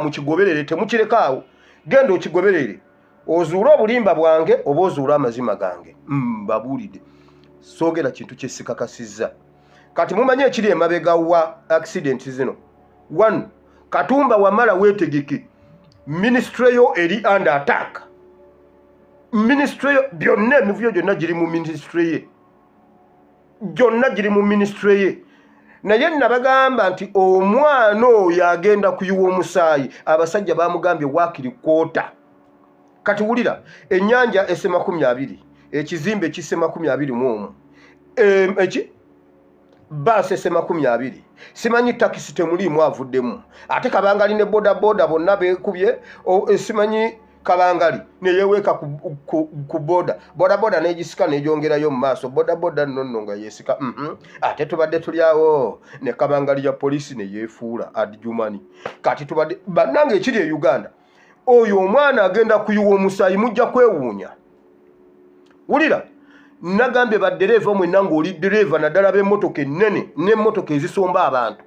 Mukigoberere, temukirekaawo. Genda okigoberere, ozuule obulimba bwange oba ozuule amazima gange. Mbabuulidde, soogera kintu kyesikakasizza. Kati mumanyi ekiri emabega wa accident zino? One, Katumba Wamala, weetegeke, ministry yo eri under attack. Ministry yo byonna, emivuyo gyonna giri mu ministry ye, gyonna giri mu ministry ye. Naye nabagamba nti omwana oyo agenda kuyiwa omusaayi. Abasajja bamugambye waakiri kwota. Kati wulira, ennyanja esse 20, ekizimbe kisse 21, eki baasi esse 20, simanyi takisi temuliimu avuddemu, ate kabangali ne bodaboda bonna beekubye. Simanyi kabangali neyeweeka ku boda bodaboda negisika negyongerayo mu maaso. Bodaboda nno nno nga yeesika. Ate tubadde tuli awo ne kabangali ya poliisi neyeefuula adjumani. Kati tubadde bannange ekiri e Uganda, oyo omwana agenda kuyiwa omusaayi, mujja kwewuunya. Wulira, nagambye baddereeva mwenna, ng'oli ddereeva, naddala b'emmotoka ennene n'emmotoka ezisomba abantu,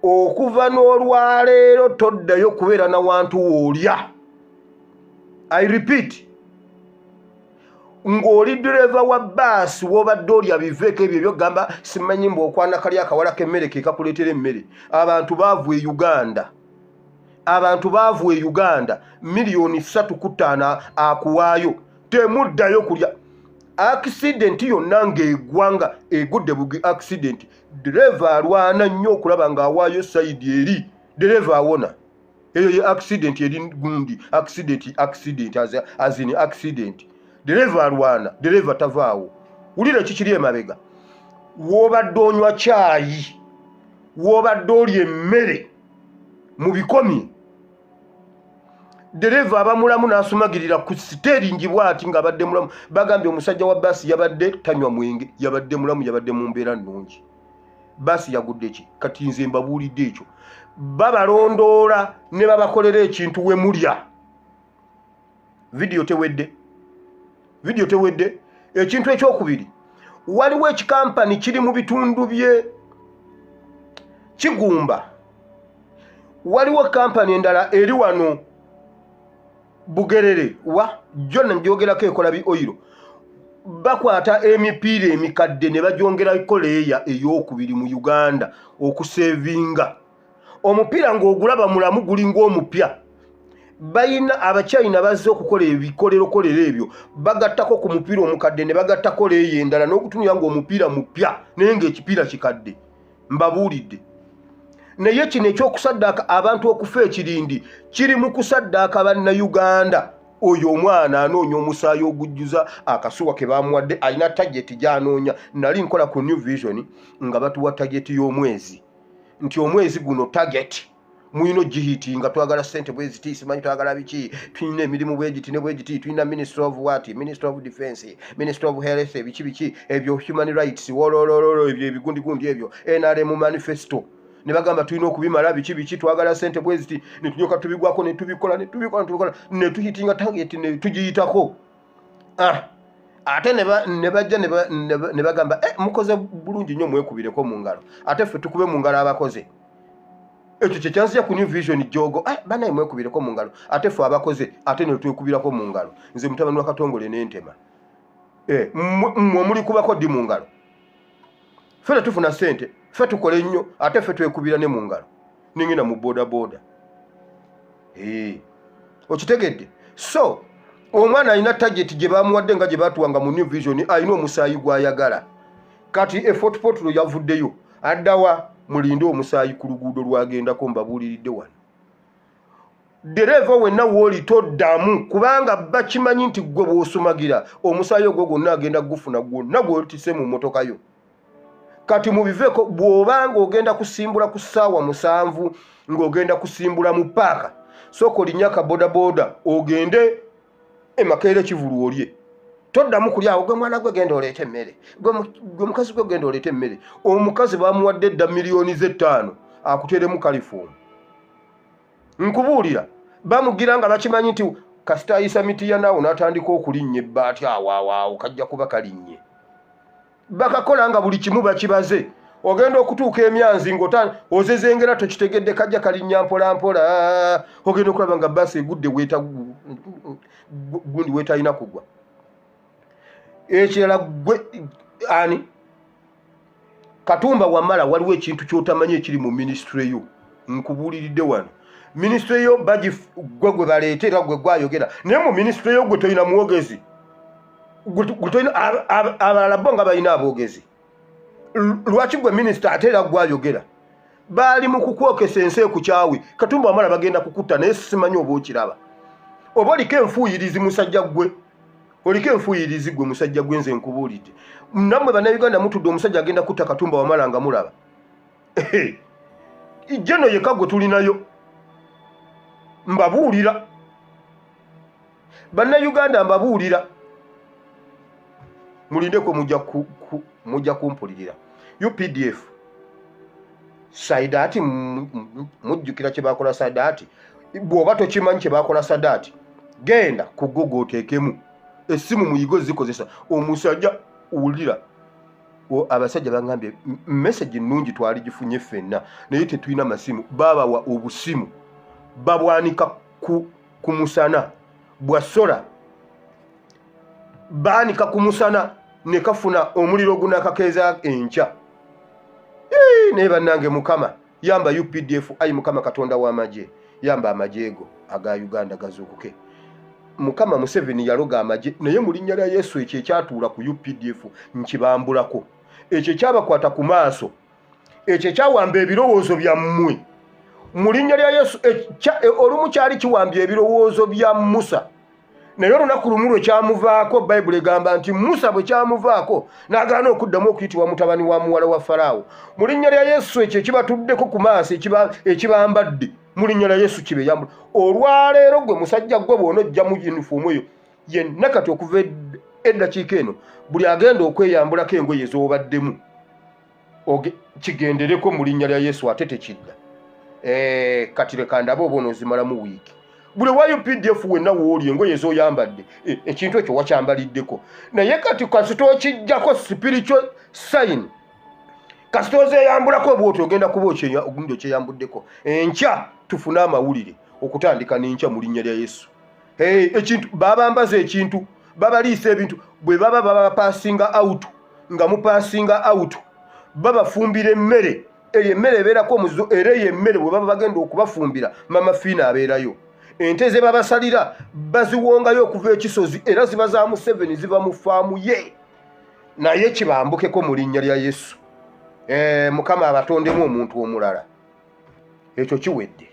okuva n'olwaleero toddayo kubeera na wantu woolya. I repeat, ng'oli ddereeva wa baasi, w'obadde olya biveeko ebyo ebyokugamba simanyi mbu okwana kali akawala k'emmere ke kakuleetera emmere. Abantu baavu e Uganda, abantu baavu e Uganda. 3 million akuwaayo, temuddayo kulya. Accident yonna ng'eggwanga egudde bugi accident, dereva alwana nnyo okulaba ng'awaayo side eri, dereva awona. Eyo ye accident eri gundi accident, accident as in accident, dereva alwana, dereva tavaawo. Wulira ekikiri emabega: w'obadde onywa kyayi, w'obadde olya emmere mu bikomye, dereva aba mulamu n'asumagirira ku steering bw'ati ng'abadde mulamu. Bagambye omusajja wa baasi yabadde tanywa mwenge, yabadde mulamu, yabadde mu mbeera nnungi. Baasi yagudde ki? Kati nze mbabuulidde ekyo. Babalondoola ne babakolera ekintu we mulya. Vidiyo tewedde, vidiyo tewedde. Ekintu ekyokubiri, waliwo ekikampani kiri mu bitundu bye Kigumba, waliwo kampani endala eri wano Bugerere wa jonna njogerako, ekola bi oil. Bakwata emipiira emikadde ne bagyongerako layer eyokubiri mu Uganda okusevinga omupiira ng'ogulaba mulamu, gulinga omupya. Bayina Abachina bazze okukola ebikolerokolero ebyo, bagattako ku mupiira omukadde ne bagattako layer endala n'okutunira ng'omupiira mupya, naye ng'ekipiira kikadde. Mbabuulidde. Naye kino ekyokusaddaaka abantu okufa ekirindi kiri mu kusaddaaka Bannayuganda. Oyo omwana anoonya omusaayi ogujjuza akasuwa ke bamuwadde, alina target gy'anoonya. Nali nkola ku New Vision nga batuwa target y'omwezi nti omwezi guno target mulina ogihitinga, twagala sente bweziti, simanyi twagala biki, tulina emirimu bwegiti ne bwegiti, tulina minister of what, minister of defense, minister of health, biki biki ebyo, human rights, wololololo, ebyo ebigundigundi ebyo, NRM manifesto, ne bagamba tulina okubimala, biki biki, twagala sente bweziti. Ne tulyoka tubigwako ne tubikola ne tubikola ne tubikola ne tuhitinga target ne tugiyitako. Ah, ate ne bajja ne bagamba, "Eh, mukoze bulungi nnyo, mwekubireko mu ngalo." Ate ffe tukube mu ngalo abakoze ekyo kyekyanzija ku New Vision jogo, eh, banaye mwekubireko mu ngalo. Ate ffe abakoze ate ne twekubirako mu ngalo. Nze mutabani wa Katongole n'entema, eh, mmwe muli kubako ddi mu ngalo? Ffe tetufuna ssente, ffe tukole nnyo, ate ffe twekubira ne mu ngalo. Ningenda mu boda boda. Eh, okitegedde? So omwana alina target gye bamuwadde nga gye batuwanga mu New Vision, alina omusaayi gw'ayagala. Kati e Fort Portal yavuddeyo addawa? Mulinde omusaayi ku luguudo lwagendako. Mbabuuliridde wano, dereeva wenna wooli toddamu, kubanga bakimanyi nti gwe bw'osumagira omusaayi ogwo gwonna agenda gufuna gwonna gwotise mu mmotoka yo. Kati mubiveeko. Bw'obanga ogenda kusimbula ku ssaawa 7 ng'ogenda kusimbula mu paaka, sooka olinnya akabodaboda ogende emakeere kivulu olye. Toddamu kulya awo. Gwe mwana gwe, genda oleete emmere. Gwe mukazi gwe, genda oleete emmere. Omukazi bamuwadde edda miliyoni z'ettaano akuteeremu kalifoomu. Nkubuulira, bamugira nga bakimanyi nti kasita ayisa mitiya naawo n'atandika okulinnya ebbaati, awo awo awo kajja kuba kalinnye. Bakakola nga buli kimu bakibaze. Ogenda okutuuka emyanzi ng'ota ozezengera tokitegedde, kajja kalinnya mpola mpola, ogenda okulaba nga baasi egudde weeta gundi weetalina kugwa. Ekirala, gwe ani Katumba Wamala, waliwo ekintu ky'otamanyi ekiri mu minisitule yo. Nkubuuliridde wano, minisitule yo gwe gwe baleeta era gwe gwayogera, naye mu minisitule yo gwe tolina mwogezi, gwe tolina. Abalala bo nga balina aboogezi, lwaki gwe minisita ate era gwayogera? Baali mu kukwokesa ensi ekukyawe. Katumba Wamala, bagenda kukutta, naye simanyi oba okiraba oba oliko enfuuyirizi. Musajja gwe, oliko enfuuyirizi gwe, musajja gwe. Nze nkubuulidde, nammwe Bannayuganda mutudde, omusajja agenda kutta Katumba Wamala nga mulaba. Jeno yekka gwe tulinayo. Mbabuulira Bannayuganda, mbabuulira, mulindeko, mujja kumpulirira. UPDF Saidaati, mujjukira kye bakola Sadaati? Bw'oba tokimanyi kye bakola Sadaati, genda ku Google oteekemu essimu muyigo zikozesa. Omusajja, wulira, abasajja bagambye message nnungi twali gifunye ffenna, naye tetulina masimu. Babawa obusimu, babwanika ku musana bwa solar, baanika ku musana ne kafuna omuliro ogunakakeeza enkya. Naye bannange, Mukama yamba UPDF. Ayi Mukama Katonda w'amagye, yamba amagye go aga Uganda gazuukuke. Mukama, Museveni yaloga amagye, naye mu linnya lya Yesu, ekyo ekyatuula ku UPDF nkibambulako, ekyo ekyabakwata ku maaso, ekyo ekyawamba ebirowoozo byammwe, mu linnya lya Yesu. Olumu kyali kiwambye ebirowoozo bya Musa, naye olunaku lumu lwe kyamuvaako, Bayibuli egamba nti Musa bwe kyamuvaako n'agaana okuddamu okuyitibwa mutabani wa muwala wa Faraawo. Mu linnya lya Yesu, ekyo ekibatuddeko ku maaso, ekibambadde, mu linnya lya Yesu kibeyambula olwaleero. Gwe musajja gwe, bw'onojja mu yunifoomu eyo yenna kati, okuva eddakiika eno, buli agenda okweyambulako engoye z'obaddemu kigendereko mu linnya lya Yesu, ate tekidda. Kati leka ndabe oba onoozimalamu wiiki. Buli wa UPDF wenna wooli, engoye z'oyambadde, ekintu ekyo wakyambaliddeko, naye kati kasita okijjako, spiritual sign, kasita ozeeyambulako bwoti, ogenda kuba ogundi okyeyambuddeko. Enkya tufune amawulire okutandika n'enkya mu linnya lya Yesu. Ekintu babambaza, ekintu babaliisa, ebintu bwe baba babapasinga out, nga mupasinga out, babafumbira emmere. Eyo emmere ebeerako omuzizo, era eyo emmere bwe baba bagenda okubafumbira, Mama Fiina abeerayo. Ente ze babasalira baziwongayo okuva ekisozi, era ziba za Museveni, ziva mu faamu ye. Naye kibambukeko mu linnya lya Yesu. Mukama abatondemu omuntu omulala. Ekyo kiwedde.